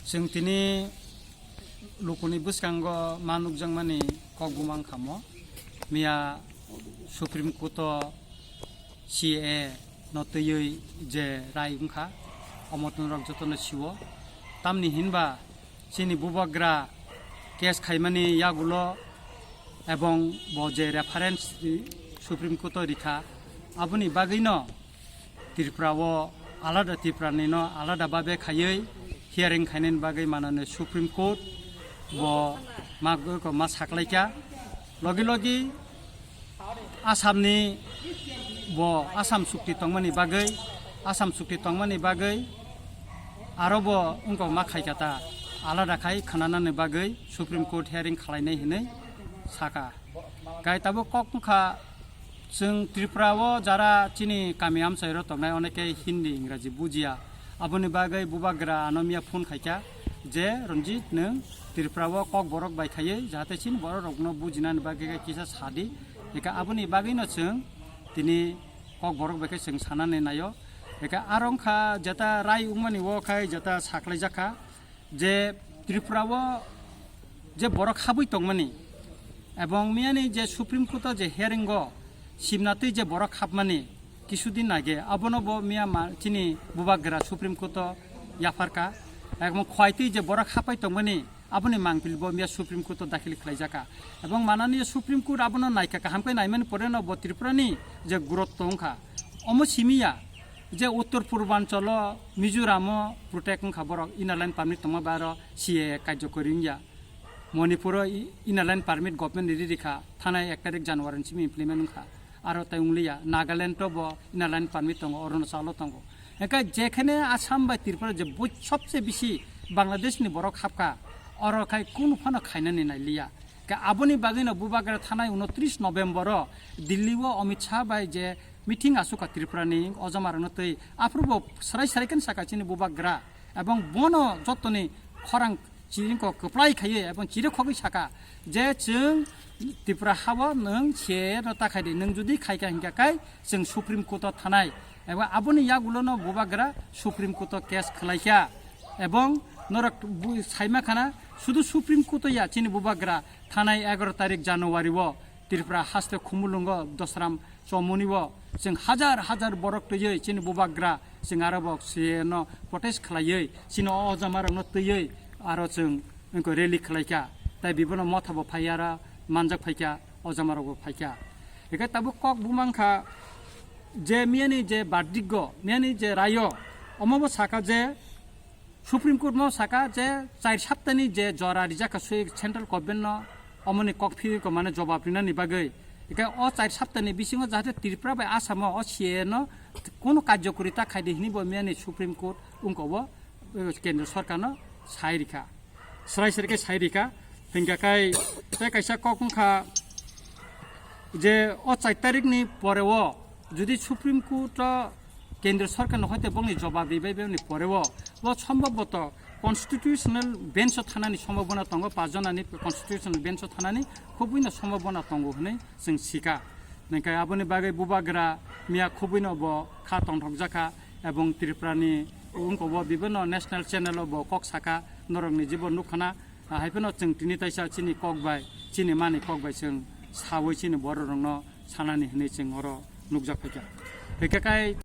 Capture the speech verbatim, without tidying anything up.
Chwng tini lukuni bwskango ma nukjakmani kok bumang khamo, miya Supreme Court o C A no twiwi je rai wngkha, omo norok jotono siwo. Tamni hinba chini bubagra case khaimani yagulo ebong bo je reference Supreme Court o rikha, aboni bagwino Tripura o alada, Tripura ni no alada babe khaiwi hearing khainani bagwi manani Supreme Court bo ma, ma saklaikha. Logi logi Assam ni bo Assam chukti tongmani bagwi, Assam chukti tongmani bagwi aro bo wngkok ma khaikha ta, alada khai khananani bagwi Supreme Court hearing khlainai hinwi saka. Kai tabuk kok wngkha, chwng Tripura o jara chini kami amchairo tongnai, oneke Hindi, Ingraji bujiya. Aboni bagwi bubagra ano miya phone khaikha je, "Ranjit, nwng Tripura o kok borok bai khaiwi jahate chini borok rokno bujinani bagwi khe kisa sadi." Eka aboni bagwino chwng tini kok borok bai khe chwng sanani naio. Eka aro wngkha jeta rai wngmani o khai jeta saklaijakha je Tripura o je borok habwi tongmani ebong miyani je Supreme Court o je hearing o simnatwi je borok habmani kisudin age abono bo miya ma chini bubagra Supreme Court o yapharka ebong khwaitwi je borok hapai tongmani aboni mangpili bo miya Supreme Court o dakhil khlaijaka ebong mananiya Supreme Court abono naikha kaham khe naimani pore no bo Tripura ni je gurotto wngkha omo simiya je Uttor Purbanchalo, Mizoramo protect wngkha borok, inner line permit tongma bai aro C A A karjokori wngya. Manipuro i-, inner line permit government ni riri kha, thanai ek tarik January ni simi implement wngkha. Aro tai wngliya, Nagaland o bo inner line permit tongo, Arunachal o tongo. Hingkhe jekhene Assam bai Tripura je boi sobse bisi Bangladesh ni borok hapkha, oro khai kunu phano khainani nailiya. Khe aboni bagwino bubagra thanai unotris November o Delhi o Amit Shah bai je meeting asukha Tripura ni ojamarokno twi, aphuru bo swrai swrai khe saka chini bubagra, ebong bono jotoni khorang chini kok kwplai khaiwi ebong chiri khogwi saka je chwng Tripura hao nwng C A A no ta khai di, nwng jodi khai kha hingkha kai chwng Supreme Court o thanai, ebong aboni yagulo no bubagra Supreme Court o case khwlaikha, ebong norok bu-, saima khana sudu Supreme Court o ya chini bubagra thanai egaroh tarik January o Tripura haste Khumulwngo Dosram chomoni o chwng hajar hajar borok twiwi chini bubagra chwng aro bo C A A no protest khlaiwi chini o ojamarokno twiwi aro chwng wngkha rally khlaikha, tai bibono motha bo phaiya aro manjak phaikha, ojamarok bo phaikha. Hingkhe tabuk kok bumang kha je miyani je verdict o, miyani je rayo, omo bo saka je Supreme Court no saka je char saptani je jora rijak kha sui central government no omoni kok phirwi ko mane jobab rinani bagwi. Hingkhe o char saptani bisingo jahate Tripura bai Assam o, o C A A no kunu karjokori ta khai di hinwi bo miyani Supreme Court wngkha bo, eh, kendra sorkar no sai rikha. Swrai swrai khe sai rikha. Hingkha kai tei kaisa kok wngkha je o char tarikni pore o jodi Supreme Court o kendra sorkar no hoite bongni jobab ribai boni pore o bo sombobboto constitutional bench o thanani sombobona tongo, pach jonani constitutional bench o thanani khubui no sombobona tongo hinwi chwng sika. Hingkha aboni bagwi bubagra miya khubui no bo kha tongthokjakha ebong Tripura ni wngkha bo bibinno national channel o bo kok saka norokni jibo nukha na. Ah, hai phano chwng tini taisa chini kok bai, chini mani kok bai chwng sawi chini borok rokno sanani hinwi chwng oro nukjak phaikha. Hingkhe kai